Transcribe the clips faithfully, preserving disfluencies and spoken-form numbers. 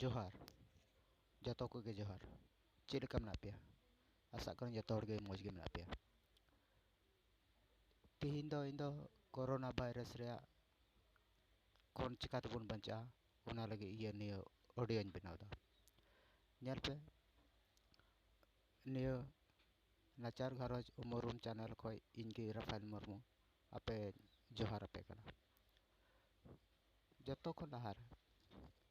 ᱡᱚᱦᱟᱨ, ᱡᱚᱛᱚ ᱠᱚᱜᱮ ᱡᱚᱦᱟᱨ᱾ ᱪᱮᱫ ᱞᱮᱠᱟ ᱢᱮᱱᱟᱜ ᱯᱮᱭᱟ? ᱟᱥᱟᱜ ᱠᱟᱹᱱᱟᱹᱧ ᱡᱚᱛᱚ ᱦᱚᱲ ᱜᱮ ᱢᱚᱡᱽ ᱜᱮ ᱢᱮᱱᱟᱜ ᱯᱮᱭᱟ᱾ ᱛᱤᱦᱤᱧ ᱫᱚ ᱤᱧ ᱫᱚ ᱠᱳᱨᱳᱱᱟ ᱵᱷᱟᱭᱨᱟᱥ ᱨᱮᱭᱟᱜ ᱠᱷᱚᱱ ᱪᱤᱠᱟ ᱛᱮᱵᱚᱱ ᱵᱟᱧᱪᱟᱜᱼᱟ, ᱚᱱᱟ ᱞᱟᱹᱜᱤᱫ ᱤᱭᱟᱹ ᱱᱤᱭᱟᱹ ᱚᱰᱤᱭᱳᱧ ᱵᱮᱱᱟᱣ ᱮᱫᱟ᱾ ᱧᱮᱞ ᱯᱮ, ᱱᱤᱭᱟᱹ ᱱᱟᱪᱟᱨ ᱜᱷᱟᱨᱚᱸᱡᱽ ᱩᱢᱩᱨᱩᱢ ᱪᱮᱱᱮᱞ ᱠᱷᱚᱱ ᱤᱧ ᱜᱮ ᱨᱟᱯᱷᱟᱭᱮᱞ ᱢᱩᱨᱢᱩ ᱟᱯᱮ ᱡᱚᱦᱟᱨ ᱟᱯᱮ ᱠᱟᱱᱟ᱾ ᱡᱚᱛᱚ ᱠᱷᱚᱱ ᱞᱟᱦᱟ ᱨᱮ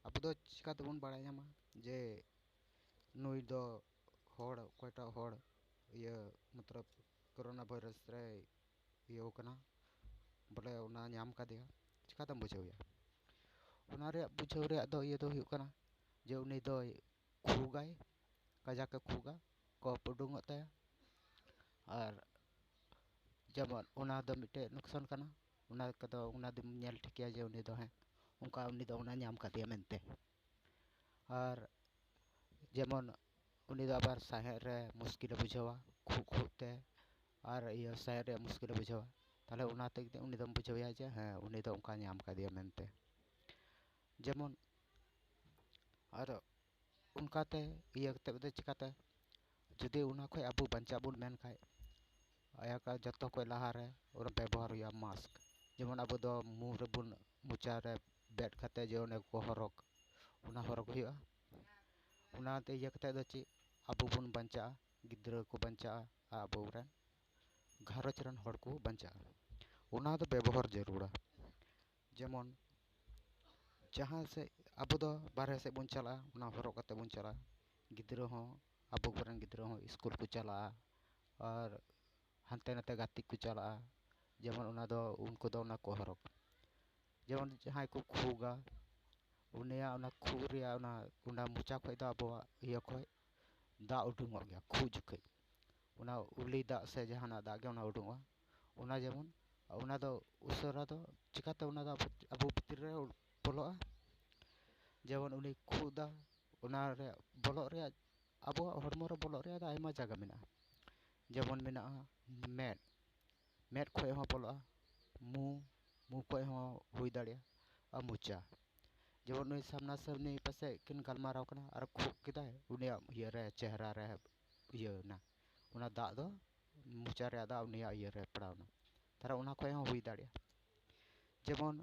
ᱟᱵᱚ ᱫᱚ ᱪᱤᱠᱟ ᱛᱮᱵᱚᱱ ᱵᱟᱲᱟᱭ ᱧᱟᱢᱟ ᱡᱮ ᱱᱩᱭ ᱫᱚ ᱦᱚᱲ, ᱚᱠᱚᱭᱴᱟᱜ ᱦᱚᱲ ᱤᱭᱟᱹ ᱢᱚᱛᱞᱚᱵ ᱠᱳᱨᱳᱱᱟ ᱵᱷᱟᱭᱨᱟᱥ ᱨᱮᱭ ᱤᱭᱟᱹᱣ ᱠᱟᱱᱟ, ᱵᱚᱞᱮ ᱚᱱᱟ ᱧᱟᱢ ᱠᱟᱫᱮᱭᱟ, ᱪᱤᱠᱟᱛᱮᱢ ᱵᱩᱡᱷᱟᱹᱣᱮᱭᱟ? ᱚᱱᱟ ᱨᱮᱭᱟᱜ ᱵᱩᱡᱷᱟᱹᱣ ᱨᱮᱭᱟᱜ ᱫᱚ ᱤᱭᱟᱹ ᱫᱚ ᱦᱩᱭᱩᱜ ᱠᱟᱱᱟ ᱡᱮ ᱩᱱᱤ ᱫᱚᱭ ᱠᱷᱩᱜᱟᱭ, ᱠᱟᱡᱟᱠᱮ ᱠᱷᱩᱜᱟ, ᱠᱚᱯ ᱩᱰᱩᱝᱚᱜ ᱛᱟᱭᱟ᱾ ᱟᱨ ᱡᱮᱢᱚᱱ ᱚᱱᱟ ᱫᱚ ᱢᱤᱫᱴᱮᱡ ᱞᱚᱠᱠᱷᱚᱱ ᱠᱟᱱᱟ, ᱚᱱᱟ ᱠᱚᱫᱚ ᱚᱱᱟ ᱫᱚᱢ ᱧᱮᱞ ᱴᱷᱤᱠᱮᱭᱟ ᱡᱮ ᱩᱱᱤ ᱫᱚ ᱦᱮᱸ ᱚᱱᱠᱟ ᱩᱱᱤ ᱫᱚ ᱚᱱᱟ ᱧᱟᱢ ᱠᱟᱫᱮᱭᱟ ᱢᱮᱱᱛᱮ᱾ ᱟᱨ ᱡᱮᱢᱚᱱ ᱩᱱᱤ ᱫᱚ ᱟᱵᱟᱨ ᱥᱟᱦᱮᱫ ᱨᱮ ᱢᱩᱥᱠᱤᱞᱮ ᱵᱩᱡᱷᱟᱹᱣᱟ, ᱠᱷᱩᱜ ᱠᱷᱩᱜ ᱛᱮ, ᱟᱨ ᱤᱭᱟᱹ ᱥᱟᱦᱮᱫ ᱨᱮᱭᱟᱜ ᱢᱩᱥᱠᱤᱞᱮ ᱵᱩᱡᱷᱟᱹᱣᱟ, ᱛᱟᱦᱚᱞᱮ ᱚᱱᱟ ᱛᱮᱜᱮ ᱩᱱᱤ ᱫᱚᱢ ᱵᱩᱡᱷᱟᱹᱣᱮᱭᱟ ᱡᱮ ᱦᱮᱸ ᱩᱱᱤ ᱫᱚ ᱚᱱᱠᱟ ᱧᱟᱢ ᱠᱟᱫᱮᱭᱟ ᱢᱮᱱᱛᱮ᱾ ᱡᱮᱢᱚᱱ ᱟᱨ ᱚᱱᱠᱟᱛᱮ ᱤᱭᱟᱹ ᱠᱟᱛᱮᱫ ᱫᱚ ᱪᱤᱠᱟᱹᱛᱮ ᱡᱩᱫᱤ ᱚᱱᱟ ᱠᱷᱚᱱ ᱟᱵᱚ ᱵᱟᱧᱪᱟᱜ ᱵᱚᱱ ᱢᱮᱱ ᱠᱷᱟᱡ, ᱟᱭᱟᱜ ᱡᱚᱛᱚ ᱠᱷᱚᱱ ᱞᱟᱦᱟᱨᱮ ᱚᱱᱟ ᱵᱮᱵᱚᱦᱟᱨ ᱦᱩᱭᱩᱜᱼᱟ ᱢᱟᱥᱠ᱾ ᱡᱮᱢᱚᱱ ᱟᱵᱚ ᱫᱚ ᱢᱩ ᱨᱮᱵᱚᱱ, ᱢᱚᱪᱟ ᱨᱮ ᱵᱮᱫ ᱠᱟᱛᱮ ᱡᱮ ᱚᱱᱮ ᱠᱚ ᱦᱚᱨᱚᱜ, ᱚᱱᱟ ᱦᱚᱨᱚᱜ ᱦᱩᱭᱩᱜᱼᱟ᱾ ᱚᱱᱟᱛᱮ ᱤᱭᱟᱹ ᱠᱟᱛᱮ ᱫᱚ ᱪᱮᱫ, ᱟᱵᱚ ᱵᱚᱱ ᱵᱟᱧᱪᱟᱜᱼᱟ, ᱜᱤᱫᱽᱨᱟᱹ ᱠᱚ ᱵᱟᱧᱪᱟᱜᱼᱟ, ᱟᱨ ᱟᱵᱚ ᱨᱮᱱ ᱜᱷᱟᱨᱚᱸᱡᱽ ᱨᱮᱱ ᱦᱚᱲ ᱠᱚ ᱵᱟᱧᱪᱟᱜᱼᱟ᱾ ᱚᱱᱟ ᱫᱚ ᱵᱮᱵᱚᱦᱟᱨ ᱡᱟᱹᱨᱩᱲᱟ᱾ ᱡᱮᱢᱚᱱ ᱡᱟᱦᱟᱸ ᱥᱮᱫ ᱟᱵᱚ ᱫᱚ ᱵᱟᱨᱦᱮ ᱥᱮᱫ ᱵᱚᱱ ᱪᱟᱞᱟᱜᱼᱟ, ᱚᱱᱟ ᱦᱚᱨᱚᱜ ᱠᱟᱛᱮ ᱵᱚᱱ ᱪᱟᱞᱟᱜᱼᱟ᱾ ᱜᱤᱫᱽᱨᱟᱹ ᱦᱚᱸ, ᱟᱵᱚ ᱠᱚᱨᱮᱱ ᱜᱤᱫᱽᱨᱟᱹ ᱦᱚᱸ ᱥᱠᱩᱞ ᱠᱚ ᱪᱟᱞᱟᱜᱼᱟ, ᱟᱨ ᱦᱟᱱᱛᱮ ᱱᱟᱛᱮ ᱜᱟᱛᱮ ᱠᱚ ᱪᱟᱞᱟᱜᱼᱟ, ᱡᱮᱢᱚᱱ ᱚᱱᱟ ᱫᱚ ᱩᱱᱠᱩ ᱫᱚ ᱚᱱᱟ ᱠᱚ ᱦᱚᱨᱚᱜᱽ᱾ ᱡᱮᱢᱚᱱ ᱡᱟᱦᱟᱸᱭ ᱠᱚ ᱠᱷᱩᱜᱟ, ᱩᱱᱤᱭᱟᱜ ᱚᱱᱟ ᱠᱷᱩᱜ ᱨᱮᱭᱟᱜ ᱚᱱᱟ, ᱚᱱᱟ ᱢᱚᱪᱟ ᱠᱷᱚᱡ ᱫᱚ ᱟᱵᱚᱣᱟᱜ ᱤᱭᱟᱹ ᱠᱷᱚᱡ ᱫᱟᱜ ᱩᱰᱩᱝᱚᱜ ᱜᱮᱭᱟ ᱠᱷᱩᱜ ᱡᱚᱠᱷᱮᱡ᱾ ᱚᱱᱟ ᱩᱞᱤ ᱫᱟᱜ ᱥᱮ ᱡᱟᱦᱟᱱᱟᱜ ᱫᱟᱜ ᱜᱮ ᱚᱱᱟ ᱩᱰᱩᱝᱚᱜᱼᱟ᱾ ᱚᱱᱟ ᱡᱮᱢᱚᱱ, ᱚᱱᱟ ᱫᱚ ᱩᱥᱟᱹᱨᱟ ᱫᱚ ᱪᱤᱠᱟᱹᱛᱮ ᱚᱱᱟ ᱫᱚ ᱟᱵᱚ, ᱟᱵᱚ ᱵᱷᱤᱛᱤᱨ ᱨᱮ ᱵᱚᱞᱚᱜᱼᱟ? ᱡᱮᱢᱚᱱ ᱩᱱᱤ ᱠᱷᱩᱜ ᱫᱟ, ᱚᱱᱟ ᱨᱮ ᱵᱚᱞᱚᱜ ᱨᱮᱭᱟᱜ, ᱟᱵᱚᱣᱟᱜ ᱦᱚᱲᱢᱚ ᱨᱮ ᱵᱚᱞᱚᱜ ᱨᱮᱭᱟᱜ ᱫᱚ ᱟᱭᱢᱟ ᱡᱟᱭᱜᱟ ᱢᱮᱱᱟᱜᱼᱟ᱾ ᱡᱮᱢᱚᱱ ᱢᱮᱱᱟᱜᱼᱟ ᱢᱮᱫ, ᱢᱮᱫ ᱠᱷᱚᱡ ᱦᱚᱸ ᱵᱚᱞᱚᱜᱼᱟ, ᱢᱩ, ᱢᱩ ᱠᱷᱚᱡ ᱦᱚᱸ ᱦᱩᱭ ᱫᱟᱲᱮᱭᱟᱜᱼᱟ, ᱟᱨ ᱢᱚᱪᱟ᱾ ᱡᱮᱢᱚᱱ ᱱᱩᱭ ᱥᱟᱢᱱᱟ ᱥᱟᱢᱱᱤ ᱯᱟᱥᱮᱡ ᱠᱤᱱ ᱜᱟᱞᱢᱟᱨᱟᱣ ᱠᱟᱱᱟ ᱟᱨ ᱠᱷᱩᱜ ᱠᱮᱫᱟᱭ, ᱩᱱᱤᱭᱟᱜ ᱤᱭᱟᱹ ᱨᱮ, ᱪᱮᱦᱨᱟ ᱨᱮ ᱤᱭᱟᱹ ᱮᱱᱟ, ᱚᱱᱟ ᱫᱟᱜ ᱫᱚ, ᱢᱚᱪᱟ ᱨᱮᱭᱟᱜ ᱫᱟᱜ ᱩᱱᱤᱭᱟᱜ ᱤᱭᱟᱹ ᱨᱮ ᱯᱟᱲᱟᱣ ᱮᱱᱟ, ᱛᱟᱦᱚᱞᱮ ᱚᱱᱟ ᱠᱷᱚᱱ ᱦᱚᱸ ᱦᱩᱭ ᱫᱟᱲᱮᱭᱟᱜᱼᱟ᱾ ᱡᱮᱢᱚᱱ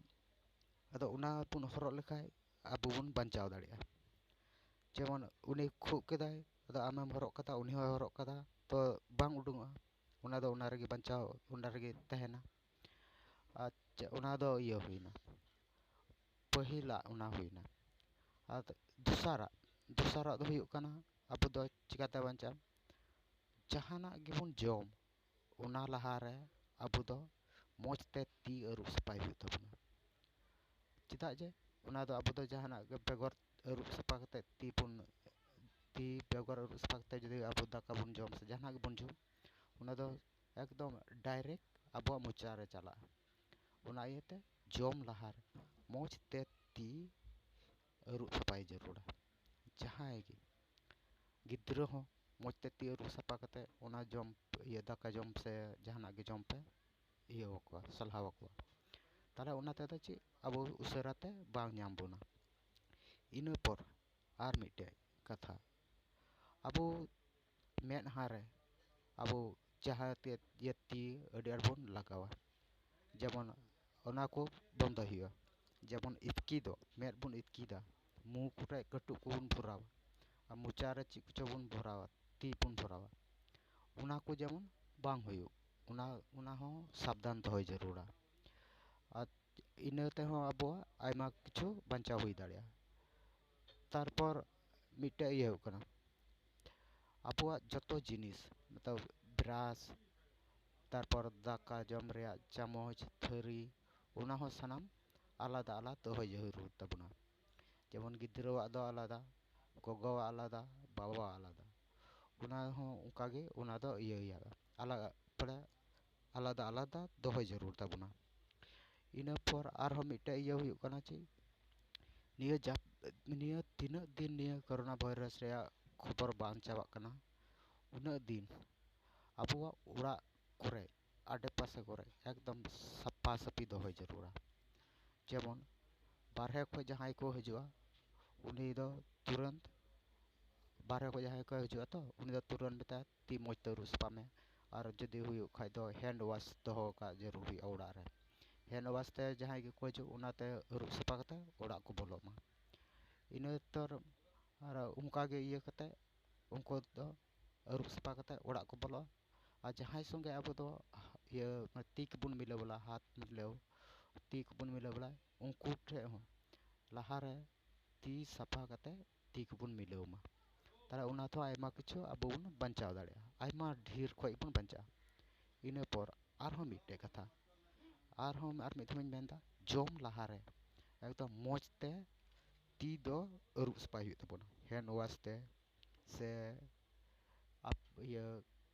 ᱟᱫᱚ ᱚᱱᱟ ᱵᱚᱱ ᱦᱚᱨᱚᱜ ᱞᱮᱠᱷᱟᱡ ᱟᱵᱚ ᱵᱚᱱ ᱵᱟᱧᱪᱟᱣ ᱫᱟᱲᱮᱭᱟᱜᱼᱟ᱾ ᱡᱮᱢᱚᱱ ᱩᱱᱤ ᱠᱷᱩᱜ ᱠᱮᱫᱟᱭ, ᱟᱫᱚ ᱟᱢᱮᱢ ᱦᱚᱨᱚᱜ ᱠᱟᱫᱟ, ᱩᱱᱤ ᱦᱚᱸᱭ ᱦᱚᱨᱚᱜ ᱠᱟᱫᱟ, ᱛᱚ ᱵᱟᱝ ᱩᱰᱩᱝᱚᱜᱼᱟ, ᱚᱱᱟ ᱫᱚ ᱚᱱᱟ ᱨᱮᱜᱮ ᱵᱟᱧᱪᱟᱣ, ᱚᱱᱟ ᱨᱮᱜᱮ ᱛᱟᱦᱮᱱᱟ᱾ ᱟᱪᱪᱷᱟ, ᱚᱱᱟ ᱫᱚ ᱤᱭᱟᱹ ᱦᱩᱭᱱᱟ, ᱯᱟᱹᱦᱤᱞᱟᱜ ᱚᱱᱟ ᱦᱩᱭᱱᱟ᱾ ᱟᱨ ᱫᱚᱥᱟᱨᱟᱜ, ᱫᱚᱥᱟᱨᱟᱜ ᱫᱚ ᱦᱩᱭᱩᱜ ᱠᱟᱱᱟ, ᱟᱵᱚ ᱫᱚ ᱪᱤᱠᱟᱛᱮ ᱵᱟᱧᱪᱟᱣ? ᱡᱟᱦᱟᱱᱟᱜ ᱜᱮᱵᱚᱱ ᱡᱚᱢ, ᱚᱱᱟ ᱞᱟᱦᱟᱨᱮ ᱟᱵᱚ ᱫᱚ ᱢᱚᱡᱽ ᱛᱮ ᱛᱤ ᱟᱹᱨᱩᱵ ᱥᱟᱯᱷᱟᱭ ᱦᱩᱭᱩᱜ ᱛᱟᱵᱚᱱᱟ᱾ ᱪᱮᱫᱟᱜ ᱡᱮ ᱚᱱᱟ ᱫᱚ ᱟᱵᱚ ᱫᱚ ᱡᱟᱦᱟᱱᱟᱜ ᱜᱮ ᱵᱮᱜᱚᱨ ᱟᱹᱨᱩᱵ ᱥᱟᱯᱷᱟ ᱠᱟᱛᱮ ᱛᱤ ᱵᱚᱱ, ᱛᱤ ᱵᱮᱜᱚᱨ ᱟᱹᱨᱩᱵ ᱥᱟᱯᱷᱟ ᱠᱟᱛᱮ ᱡᱩᱫᱤ ᱟᱵᱚ ᱫᱟᱠᱟ ᱵᱚᱱ ᱡᱚᱢ ᱥᱮ ᱡᱟᱦᱟᱱᱟᱜ ᱜᱮᱵᱚᱱ ᱡᱚᱢ, ᱚᱱᱟ ᱫᱚ ᱮᱠᱫᱚᱢ direct ᱟᱵᱚᱣᱟᱜ ᱢᱚᱪᱟ ᱨᱮ ᱪᱟᱞᱟᱜᱼᱟ᱾ ᱚᱱᱟ ᱤᱭᱟᱹᱛᱮ ᱡᱚᱢ ᱞᱟᱦᱟᱨᱮ ᱢᱚᱡᱽ ᱛᱮ ᱛᱤ ᱟᱹᱨᱩᱵ ᱥᱟᱯᱷᱟᱭ ᱡᱟᱹᱨᱩᱲᱟ᱾ ᱡᱟᱦᱟᱸᱭ ᱜᱮ ᱜᱤᱫᱽᱨᱟᱹ ᱦᱚᱸ ᱢᱚᱡᱽ ᱛᱮ ᱛᱤ ᱟᱹᱨᱩᱵ ᱥᱟᱯᱷᱟ ᱠᱟᱛᱮ ᱚᱱᱟ ᱡᱚᱢ, ᱤᱭᱟᱹ, ᱫᱟᱠᱟ ᱡᱚᱢ ᱥᱮ ᱡᱟᱦᱟᱱᱟᱜ ᱜᱮ ᱡᱚᱢ ᱯᱮ, ᱤᱭᱟᱹ ᱟᱠᱚᱣᱟ, ᱥᱟᱞᱦᱟᱣ ᱟᱠᱚᱣᱟ᱾ ᱛᱟᱦᱚᱞᱮ ᱚᱱᱟ ᱛᱮᱫᱚ ᱪᱮᱫ, ᱟᱵᱚ ᱩᱥᱟᱹᱨᱟ ᱛᱮ ᱵᱟᱝ ᱧᱟᱢ ᱵᱚᱱᱟ᱾ ᱤᱱᱟᱹ ᱯᱚᱨ ᱟᱨ ᱢᱤᱫᱴᱮᱡ ᱠᱟᱛᱷᱟ, ᱟᱵᱚ ᱢᱮᱫᱦᱟ ᱨᱮ ᱟᱵᱚ ᱡᱟᱦᱟᱸ ᱛᱮ ᱤᱭᱟᱹ ᱛᱤ ᱟᱹᱰᱤ ᱟᱸᱴ ᱵᱚᱱ ᱞᱟᱜᱟᱣᱟ, ᱡᱮᱢᱚᱱ ᱚᱱᱟ ᱠᱚ ᱵᱚᱱᱫᱚᱭ ᱦᱩᱭᱩᱜᱼᱟ᱾ ᱡᱮᱢᱚᱱ ᱤᱛᱠᱤ ᱫᱚ, ᱢᱮᱫ ᱵᱚᱱ ᱤᱛᱠᱤᱭᱮᱫᱟ, ᱢᱩ ᱠᱚᱨᱮ ᱠᱟᱹᱴᱩᱵ ᱠᱚᱵᱚᱱ ᱵᱷᱚᱨᱟᱣᱟ, ᱟᱨ ᱢᱚᱪᱟ ᱨᱮ ᱪᱮᱫ ᱠᱚᱪᱚ ᱵᱚᱱ ᱵᱷᱚᱨᱟᱣᱟ, ᱛᱤ ᱵᱚᱱ ᱵᱷᱚᱨᱟᱣᱟ, ᱚᱱᱟ ᱠᱚ ᱡᱮᱢᱚᱱ ᱵᱟᱝ ᱦᱩᱭᱩᱜ, ᱚᱱᱟ, ᱚᱱᱟ ᱦᱚᱸ ᱥᱟᱵᱫᱷᱟᱱ ᱫᱚᱦᱚᱭ ᱡᱟᱹᱨᱩᱲᱟ᱾ ᱟᱨ ᱤᱱᱟᱹ ᱛᱮᱦᱚᱸ ᱟᱵᱚᱣᱟᱜ ᱟᱭᱢᱟ ᱠᱤᱪᱷᱩ ᱵᱟᱧᱪᱟᱣ ᱦᱩᱭ ᱫᱟᱲᱮᱭᱟᱜᱼᱟ᱾ ᱛᱟᱨᱯᱚᱨ ᱢᱤᱫᱴᱮᱡ ᱤᱭᱟᱹ ᱦᱩᱭᱩᱜ ᱠᱟᱱᱟ, ᱟᱵᱚᱣᱟᱜ ᱡᱚᱛᱚ ᱡᱤᱱᱤᱥ, ᱢᱚᱛᱞᱚᱵ ᱵᱨᱟᱥ, ᱛᱟᱨᱯᱚᱨ ᱫᱟᱠᱟ ᱡᱚᱢ ᱨᱮᱭᱟᱜ ᱪᱟᱢᱚᱪ, ᱛᱷᱟᱹᱨᱤ, ᱚᱱᱟ ᱦᱚᱸ ᱥᱟᱱᱟᱢ ᱟᱞᱟᱫᱟ ᱟᱞᱟᱫᱟ ᱫᱚᱦᱚᱭ ᱡᱟᱹᱨᱩᱲ ᱛᱟᱵᱚᱱᱟ᱾ ᱡᱮᱢᱚᱱ ᱜᱤᱫᱽᱨᱟᱹᱣᱟᱜ ᱫᱚ ᱟᱞᱟᱫᱟ, ᱜᱚᱜᱚᱣᱟᱜ ᱟᱞᱟᱫᱟ, ᱵᱟᱵᱟᱣᱟᱜ ᱟᱞᱟᱫᱟ, ᱚᱱᱟ ᱦᱚᱸ ᱚᱱᱠᱟᱜᱮ ᱚᱱᱟ ᱫᱚ ᱤᱭᱟᱹ ᱦᱩᱭᱩᱜᱼᱟ, ᱟᱞᱟᱫᱟ, ᱯᱟᱲᱟ-, ᱟᱞᱟᱫᱟ ᱟᱞᱟᱫᱟ ᱫᱚᱦᱚᱭ ᱡᱟᱹᱨᱩᱲ ᱛᱟᱵᱚᱱᱟ᱾ ᱤᱱᱟᱹ ᱯᱚᱨ ᱟᱨᱦᱚᱸ ᱢᱤᱫᱴᱮᱡ ᱤᱭᱟᱹ ᱦᱩᱭᱩᱜ ᱠᱟᱱᱟ ᱪᱮᱫ, ᱱᱤᱭᱟᱹ ᱡᱟᱯ-, ᱱᱤᱭᱟᱹ ᱛᱤᱱᱟᱹᱜ ᱫᱤᱱ ᱱᱤᱭᱟᱹ ᱠᱳᱨᱳᱱᱟ ᱵᱷᱟᱭᱨᱟᱥ ᱨᱮᱭᱟᱜ ᱠᱷᱚᱵᱚᱨ ᱵᱟᱝ ᱪᱟᱵᱟᱜ ᱠᱟᱱᱟ, ᱩᱱᱟᱹᱜ ᱫᱤᱱ ᱟᱵᱚᱣᱟᱜ ᱚᱲᱟᱜ ᱠᱚᱨᱮ, ᱟᱰᱮᱯᱟᱥᱮ ᱠᱚᱨᱮ ᱮᱠᱫᱚᱢ ᱥᱟᱯᱷᱟ ᱥᱟᱹᱯᱷᱤ ᱫᱚᱦᱚᱭ ᱡᱟᱹᱨᱩᱲᱟ᱾ ᱡᱮᱢᱚᱱ ᱵᱟᱨᱦᱮ ᱠᱷᱚᱱ ᱡᱟᱦᱟᱸᱭ ᱠᱚ ᱦᱤᱡᱩᱜᱼᱟ, ᱩᱱᱤ ᱫᱚ ᱛᱩᱨᱟᱹᱱᱛ, ᱵᱟᱨᱦᱮ ᱠᱷᱚᱱ ᱡᱟᱦᱟᱸᱭ ᱠᱚ ᱦᱤᱡᱩᱜᱼᱟ ᱛᱚ, ᱩᱱᱤ ᱫᱚ ᱛᱩᱨᱟᱹᱱᱛ ᱢᱮᱛᱟᱭᱟ, "ᱛᱤ ᱢᱚᱡᱽ ᱛᱮ ᱟᱹᱨᱩᱵ ᱥᱟᱯᱷᱟ ᱢᱮ", ᱟᱨ ᱡᱩᱫᱤ ᱦᱩᱭᱩᱜ ᱠᱷᱟᱡ ᱫᱚ hand wash ᱫᱚᱦᱚ ᱠᱟᱜ ᱡᱟᱹᱨᱩᱲ ᱦᱩᱭᱩᱜᱼᱟ ᱚᱲᱟᱜ ᱨᱮ᱾ Hand wash ᱛᱮ ᱡᱟᱦᱟᱸᱭ ᱜᱮᱠᱚ ᱦᱤᱡᱩᱜ, ᱚᱱᱟᱛᱮ ᱟᱹᱨᱩᱵ ᱥᱟᱯᱷᱟ ᱠᱟᱛᱮ ᱚᱲᱟᱜ ᱠᱚ ᱵᱚᱞᱚᱜ ᱢᱟ᱾ ᱤᱱᱟᱹ ᱛᱚᱨ ᱟᱨ ᱚᱱᱠᱟ ᱜᱮ ᱤᱭᱟᱹ ᱠᱟᱛᱮ ᱩᱱᱠᱩ ᱫᱚ ᱟᱹᱨᱩᱵ ᱥᱟᱯᱷᱟ ᱠᱟᱛᱮ ᱚᱲᱟᱜ ᱠᱚ ᱵᱚᱞᱚᱜᱼᱟ᱾ ᱟᱨ ᱡᱟᱦᱟᱸᱭ ᱥᱚᱸᱜᱮ ᱟᱵᱚ ᱫᱚ ᱤᱭᱟᱹ ᱢᱟᱱᱮ ᱛᱤ ᱠᱚᱵᱚᱱ ᱢᱤᱞᱟᱹᱣ ᱵᱟᱲᱟ, ᱦᱟᱛ ᱢᱤᱞᱟᱹᱣ, ᱛᱤ ᱠᱚᱵᱚᱱ ᱢᱤᱞᱟᱹᱣ ᱵᱟᱲᱟ, ᱩᱱᱠᱩ ᱴᱷᱮᱡ ᱦᱚᱸ ᱞᱟᱦᱟᱨᱮ ᱛᱤ ᱥᱟᱯᱷᱟ ᱠᱟᱛᱮ ᱛᱤ ᱠᱚᱵᱚᱱ ᱢᱤᱞᱟᱹᱣ ᱢᱟ᱾ ᱛᱟᱦᱞᱮ ᱚᱱᱟ ᱛᱮᱦᱚᱸ ᱟᱭᱢᱟ ᱠᱤᱪᱷᱩ ᱟᱵᱚ ᱵᱚᱱ ᱵᱟᱧᱪᱟᱣ ᱫᱟᱲᱮᱭᱟᱜᱼᱟ, ᱟᱭᱢᱟ ᱰᱷᱮᱨ ᱠᱷᱚᱡ ᱵᱚᱱ ᱵᱟᱧᱪᱟᱜᱼᱟ᱾ ᱤᱱᱟᱹ ᱯᱚᱨ ᱟᱨᱦᱚᱸ ᱢᱤᱫᱴᱮᱡ ᱠᱟᱛᱷᱟ, ᱟᱨᱦᱚᱸ ᱟᱨ ᱢᱤᱫ ᱫᱷᱟᱣ ᱤᱧ ᱢᱮᱱᱫᱟ, ᱡᱚᱢ ᱞᱟᱦᱟᱨᱮ ᱮᱠᱫᱚᱢ ᱢᱚᱡᱽ ᱛᱮ ᱛᱤ ᱫᱚ ᱟᱹᱨᱩᱵ ᱥᱟᱯᱷᱟᱭ ᱦᱩᱭᱩᱜ ᱛᱟᱵᱚᱱᱟ, hand wash ᱛᱮ ᱥᱮ ᱟᱯ- ᱤᱭᱟᱹ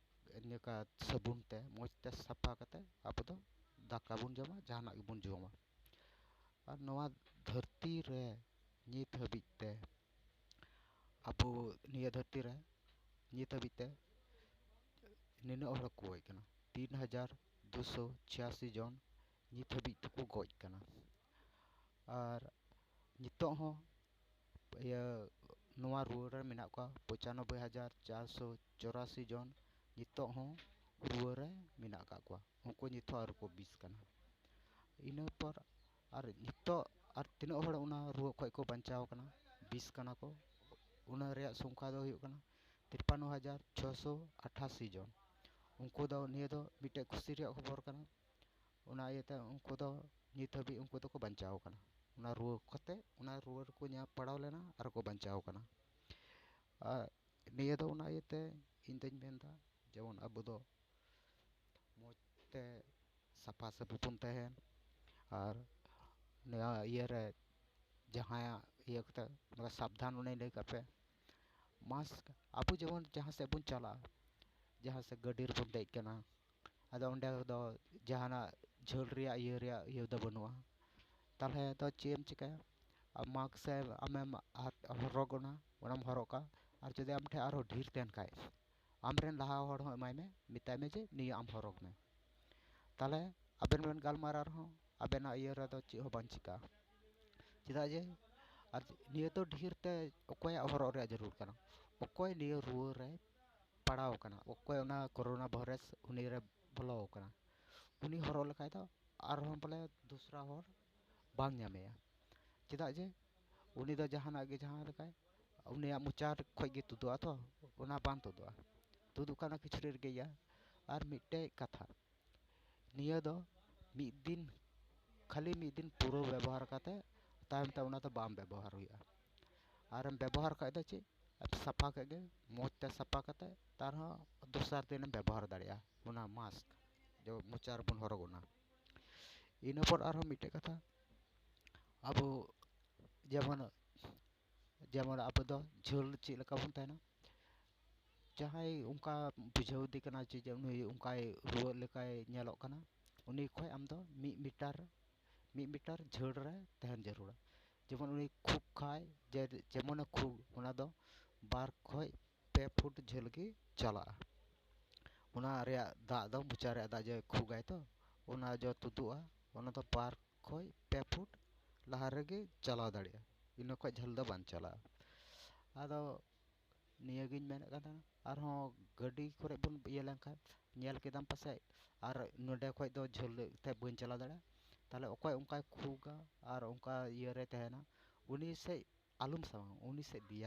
ᱱᱤᱝᱠᱟ ᱥᱟᱵᱚᱱ ᱛᱮ ᱢᱚᱡᱽ ᱛᱮ ᱥᱟᱯᱷᱟ ᱠᱟᱛᱮ ᱟᱵᱚ ᱫᱚ ᱫᱟᱠᱟ ᱵᱚᱱ ᱡᱚᱢᱟ, ᱡᱟᱦᱟᱱᱟᱜ ᱜᱮᱵᱚᱱ ᱡᱚᱢᱟ᱾ ᱟᱨ ᱱᱚᱣᱟ ᱫᱷᱟᱹᱨᱛᱤ ᱨᱮ ᱱᱤᱛ ᱦᱟᱹᱵᱤᱡ ᱛᱮ, ᱟᱵᱚ ᱱᱤᱭᱟᱹ ᱫᱷᱟᱹᱨᱛᱤ ᱨᱮ ᱱᱤᱛ ᱦᱟᱹᱵᱤᱡ ᱛᱮ ᱱᱤᱱᱟᱹᱜ ᱦᱚᱲ ᱠᱚ ᱜᱚᱡ ᱠᱟᱱᱟ, ᱛᱤᱱ ᱦᱟᱡᱟᱨ ᱫᱩᱥᱚ ᱪᱷᱤᱭᱟᱥᱤ ᱡᱚᱱ ᱱᱤᱛ ᱦᱟᱹᱵᱤᱡ ᱛᱮᱠᱚ ᱜᱚᱡ ᱠᱟᱱᱟ᱾ ᱟᱨ ᱱᱤᱛᱚᱜ ᱦᱚᱸ ᱤᱭᱟᱹ ᱱᱚᱣᱟ ᱨᱩᱣᱟᱹ ᱨᱮ ᱢᱮᱱᱟᱜ ᱠᱚᱣᱟ ᱯᱚᱸᱪᱟᱱᱚᱵᱵᱳᱭ ᱦᱟᱡᱟᱨ ᱪᱟᱨᱥᱚ ᱪᱚᱨᱟᱥᱤ ᱡᱚᱱ ᱱᱤᱛᱚᱜ ᱦᱚᱸ ᱨᱩᱣᱟᱹ ᱨᱮ ᱢᱮᱱᱟᱜ ᱟᱠᱟᱫ ᱠᱚᱣᱟ᱾ ᱩᱱᱠᱩ ᱱᱤᱛ ᱦᱚᱸ ᱟᱹᱣᱨᱤ ᱠᱚ ᱵᱤᱥ ᱠᱟᱱᱟ᱾ ᱤᱱᱟᱹ ᱯᱚᱨ ᱟᱨ ᱱᱤᱛᱚᱜ ᱟᱨ ᱛᱤᱱᱟᱹᱜ ᱦᱚᱲ ᱚᱱᱟ ᱨᱩᱣᱟᱹ ᱠᱷᱚᱡ ᱠᱚ ᱵᱟᱧᱪᱟᱣ ᱠᱟᱱᱟ, ᱵᱤᱥ ᱠᱟᱱᱟ ᱠᱚ, ᱚᱱᱟ ᱨᱮᱭᱟᱜ ᱥᱚᱝᱠᱷᱟ ᱫᱚ ᱦᱩᱭᱩᱜ ᱠᱟᱱᱟ ᱛᱤᱨᱯᱟᱱᱱᱚ ᱦᱟᱡᱟᱨ ᱪᱷᱚᱥᱚ ᱟᱴᱷᱟᱥᱤ ᱡᱚᱱ᱾ ᱩᱱᱠᱩ ᱫᱚ ᱱᱤᱭᱟᱹ ᱫᱚ ᱢᱤᱫᱴᱮᱡ ᱠᱩᱥᱤ ᱨᱮᱭᱟᱜ ᱠᱷᱚᱵᱚᱨ ᱠᱟᱱᱟ᱾ ᱚᱱᱟ ᱤᱭᱟᱹᱛᱮ ᱩᱱᱠᱩ ᱫᱚ ᱱᱤᱛ ᱦᱟᱹᱵᱤᱡ ᱩᱱᱠᱩ ᱫᱚᱠᱚ ᱵᱟᱧᱪᱟᱣ ᱟᱠᱟᱱᱟ᱾ ᱚᱱᱟ ᱨᱩᱣᱟᱹ ᱠᱟᱛᱮ, ᱚᱱᱟ ᱨᱩᱣᱟᱹ ᱨᱮᱠᱚ ᱧᱟᱢ ᱯᱟᱲᱟᱣ ᱞᱮᱱᱟ ᱟᱨ ᱠᱚ ᱵᱟᱧᱪᱟᱣ ᱟᱠᱟᱱᱟ᱾ ᱟᱨ ᱱᱤᱭᱟᱹ ᱫᱚ ᱚᱱᱟ ᱤᱭᱟᱹᱛᱮ ᱤᱧ ᱫᱚᱧ ᱢᱮᱱᱫᱟ, ᱡᱮᱢᱚᱱ ᱟᱵᱚ ᱫᱚ ᱢᱚᱡᱽ ᱛᱮ ᱥᱟᱯᱷᱟ ᱥᱟᱹᱯᱷᱤ ᱵᱚᱱ ᱛᱟᱦᱮᱱ᱾ ᱟᱨ ᱱᱚᱣᱟ ᱤᱭᱟᱹ ᱨᱮ ᱡᱟᱦᱟᱸᱭᱟᱜ ᱤᱭᱟᱹ ᱠᱟᱛᱮ, ᱱᱚᱣᱟ ᱥᱟᱵᱫᱷᱟᱱ ᱚᱱᱮᱧ ᱞᱟᱹᱭ ᱠᱟᱜ ᱯᱮ, ᱢᱟᱥᱠ, ᱟᱵᱚ ᱡᱮᱢᱚᱱ ᱡᱟᱦᱟᱸ ᱥᱮᱫ ᱵᱚᱱ ᱪᱟᱞᱟᱜᱼᱟ, ᱡᱟᱦᱟᱸ ᱥᱮᱫ ᱜᱟᱹᱰᱤ ᱨᱮᱵᱚᱱ ᱫᱮᱡ ᱠᱟᱱᱟ, ᱟᱫᱚ ᱚᱸᱰᱮ ᱫᱚ ᱡᱟᱦᱟᱱᱟᱜ ᱡᱷᱟᱹᱞ ᱨᱮᱭᱟᱜ ᱤᱭᱟᱹ ᱨᱮᱭᱟᱜ ᱤᱭᱟᱹ ᱫᱚ ᱵᱟᱹᱱᱩᱜᱼᱟ᱾ ᱛᱟᱦᱚᱞᱮ ᱫᱚ ᱪᱮᱫ ᱮᱢ ᱪᱤᱠᱟᱹᱭᱟ? ᱟᱢ ᱢᱟᱥᱠ ᱥᱮ ᱟᱢᱮᱢ ᱦᱟᱛ-, ᱦᱚᱨᱚᱜ ᱚᱱᱟ, ᱚᱱᱟᱢ ᱦᱚᱨᱚᱜ ᱠᱟᱜᱼᱟ, ᱟᱨ ᱡᱩᱫᱤ ᱟᱢ ᱴᱷᱮᱱ ᱟᱨᱦᱚᱸ ᱰᱷᱮᱨ ᱛᱟᱦᱮᱱ ᱠᱷᱟᱡ, ᱟᱢᱨᱮᱱ ᱞᱟᱦᱟ ᱦᱚᱲ ᱦᱚᱸ ᱮᱢᱟᱭ ᱢᱮ, ᱢᱮᱛᱟᱭ ᱢᱮ ᱡᱮ ᱱᱤᱭᱟᱹ ᱟᱢ ᱦᱚᱨᱚᱜᱽ ᱢᱮ᱾ ᱛᱟᱦᱚᱞᱮ ᱟᱵᱮᱱ ᱵᱮᱱ ᱜᱟᱞᱢᱟᱨᱟᱣ ᱨᱮᱦᱚᱸ ᱟᱵᱮᱱᱟᱜ ᱤᱭᱟᱹ ᱨᱮᱫᱚ ᱪᱮᱫ ᱦᱚᱸ ᱵᱟᱝ ᱪᱤᱠᱟᱹᱜᱼᱟ᱾ ᱪᱮᱫᱟᱜ ᱡᱮ ᱟᱨ ᱱᱤᱭᱟᱹ ᱫᱚ ᱰᱷᱮᱨ ᱛᱮ ᱚᱠᱚᱭᱟᱜ ᱦᱚᱨᱚᱜ ᱨᱮᱭᱟᱜ ᱡᱟᱹᱨᱩᱲ ᱠᱟᱱᱟ? ᱚᱠᱚᱭ ᱱᱤᱭᱟᱹ ᱨᱩᱣᱟᱹ ᱨᱮ ᱯᱟᱲᱟᱣ ᱠᱟᱱᱟ, ᱚᱠᱚᱭ ᱚᱱᱟ ᱠᱳᱨᱳᱱᱟ ᱵᱷᱟᱭᱨᱟᱥ ᱩᱱᱤ ᱨᱮ ᱵᱚᱞᱚ ᱟᱠᱟᱱᱟ, ᱩᱱᱤ ᱦᱚᱨᱚᱜ ᱞᱮᱠᱷᱟᱡ ᱫᱚ ᱟᱨᱦᱚᱸ ᱵᱚᱞᱮ ᱫᱚᱥᱨᱟ ᱦᱚᱲ ᱵᱟᱝ ᱧᱟᱢᱮᱭᱟ᱾ ᱪᱮᱫᱟᱜ ᱡᱮ ᱩᱱᱤ ᱫᱚ ᱡᱟᱦᱟᱱᱟᱜ ᱜᱮ ᱡᱟᱦᱟᱸ ᱞᱮᱠᱟᱭ, ᱩᱱᱤᱭᱟᱜ ᱢᱚᱪᱟ ᱠᱷᱚᱡ ᱜᱮ ᱛᱩᱫᱩᱜᱼᱟ ᱛᱚ, ᱚᱱᱟ ᱵᱟᱝ ᱛᱩᱫᱩᱜᱼᱟ᱾ ᱛᱩᱫᱩᱜ ᱠᱷᱟᱱ ᱚᱱᱟ ᱠᱤᱪᱨᱤᱡ ᱨᱮᱜᱮ ᱤᱭᱟᱹ᱾ ᱟᱨ ᱢᱤᱫᱴᱮᱡ ᱠᱟᱛᱷᱟ, ᱱᱤᱭᱟᱹ ᱫᱚ ᱢᱤᱫ ᱫᱤᱱ, ᱠᱷᱟᱹᱞᱤ ᱢᱤᱫ ᱫᱤᱱ ᱯᱩᱨᱟᱹ ᱵᱮᱵᱚᱦᱟᱨ ᱠᱟᱛᱮ ᱛᱟᱭᱚᱢ ᱛᱮ ᱚᱱᱟ ᱫᱚ ᱵᱟᱝ ᱵᱮᱵᱚᱦᱟᱨ ᱦᱩᱭᱩᱜᱼᱟ᱾ ᱟᱨᱮᱢ ᱵᱮᱵᱚᱦᱟᱨ ᱠᱷᱟᱡ ᱫᱚ ᱪᱮᱫ, ᱥᱟᱯᱷᱟ ᱠᱮᱫ ᱜᱮ, ᱢᱚᱡᱽ ᱛᱮ ᱥᱟᱯᱷᱟ ᱠᱟᱛᱮ ᱛᱟᱨᱦᱚᱸ ᱫᱚᱥᱟᱨ ᱫᱤᱱᱮᱢ ᱵᱮᱵᱚᱦᱟᱨ ᱫᱟᱲᱮᱭᱟᱜᱼᱟ ᱚᱱᱟ ᱢᱟᱥᱠ, ᱡᱮ ᱢᱚᱪᱟ ᱨᱮᱵᱚᱱ ᱦᱚᱨᱚᱜ ᱚᱱᱟ᱾ ᱤᱱᱟᱹ ᱯᱚᱨ ᱟᱨᱦᱚᱸ ᱢᱤᱫᱴᱮᱡ ᱠᱟᱛᱷᱟ, ᱟᱵᱚ ᱡᱮᱢᱚᱱ, ᱡᱮᱢᱚᱱ ᱟᱵᱚ ᱫᱚ ᱡᱷᱟᱹᱞ ᱪᱮᱫ ᱞᱮᱠᱟ ᱵᱚᱱ ᱛᱟᱦᱮᱱᱟ, ᱡᱟᱦᱟᱸᱭ ᱚᱱᱠᱟ ᱵᱩᱡᱷᱟᱹᱣ ᱮᱫᱮ ᱠᱟᱱᱟ ᱡᱮ, ᱡᱮ ᱩᱱᱤ ᱚᱱᱠᱟᱭ ᱨᱩᱣᱟᱹᱜ ᱞᱮᱠᱟᱭ ᱧᱮᱞᱚᱜ ᱠᱟᱱᱟ, ᱩᱱᱤ ᱠᱷᱚᱡ ᱟᱢ ᱫᱚ ᱢᱤᱫ ᱢᱤᱴᱟᱨ, ᱢᱤᱫ ᱢᱤᱴᱟᱨ ᱡᱷᱟᱹᱞ ᱨᱮ ᱛᱟᱦᱮᱱ ᱡᱟᱹᱨᱩᱲᱟ᱾ ᱡᱮᱢᱚᱱ ᱩᱱᱤ ᱠᱷᱩᱜ ᱠᱷᱟᱡ, ᱡᱮ ᱡᱮᱢᱚᱱᱮ ᱠᱷᱩᱜ, ᱚᱱᱟ ᱫᱚ ᱵᱟᱨ ᱠᱷᱚᱡ ᱯᱮ ᱯᱷᱩᱴ ᱡᱷᱟᱹᱞ ᱜᱮ ᱪᱟᱞᱟᱜᱼᱟ᱾ ᱚᱱᱟ ᱨᱮᱭᱟᱜ ᱫᱟᱜ ᱫᱚ, ᱢᱚᱪᱟ ᱨᱮᱭᱟᱜ ᱫᱟᱜ ᱡᱮ ᱠᱷᱩᱜᱟᱭ ᱛᱚ, ᱚᱱᱟ ᱡᱚ ᱛᱩᱫᱩᱜᱼᱟ, ᱚᱱᱟ ᱫᱚ ᱵᱟᱨ ᱠᱷᱚᱡ ᱯᱮ ᱯᱷᱩᱴ ᱞᱟᱦᱟ ᱨᱮᱜᱮ ᱪᱟᱞᱟᱣ ᱫᱟᱲᱮᱭᱟᱜᱼᱟ, ᱤᱱᱟᱹ ᱠᱷᱚᱡ ᱡᱷᱟᱹᱞ ᱫᱚ ᱵᱟᱝ ᱪᱟᱞᱟᱜᱼᱟ᱾ ᱟᱫᱚ ᱱᱤᱭᱟᱹᱜᱤᱧ ᱢᱮᱱᱮᱫ ᱠᱟᱱ ᱛᱟᱦᱮᱱᱟ᱾ ᱟᱨᱦᱚᱸ ᱜᱟᱹᱰᱤ ᱠᱚᱨᱮ ᱵᱚᱱ ᱤᱭᱟᱹ ᱞᱮᱱᱠᱷᱟᱱ, ᱧᱮᱞ ᱠᱮᱫᱟᱢ ᱯᱟᱥᱮᱡ, ᱟᱨ ᱱᱚᱰᱮ ᱠᱷᱚᱡ ᱫᱚ ᱡᱷᱟᱹᱞ ᱛᱮ ᱵᱟᱹᱧ ᱪᱟᱞᱟᱣ ᱫᱟᱲᱮᱭᱟᱜᱼᱟ, ᱛᱟᱦᱞᱮ ᱚᱠᱚᱭ ᱚᱱᱠᱟᱭ ᱠᱷᱩᱜᱟ ᱟᱨ ᱚᱱᱠᱟ ᱤᱭᱟᱹ ᱨᱮ ᱛᱟᱦᱮᱱᱟ, ᱩᱱᱤ ᱥᱮᱫ ᱟᱞᱚᱢ ᱥᱟᱢᱟᱝ, ᱩᱱᱤ ᱥᱮᱫ ᱫᱮᱭᱟ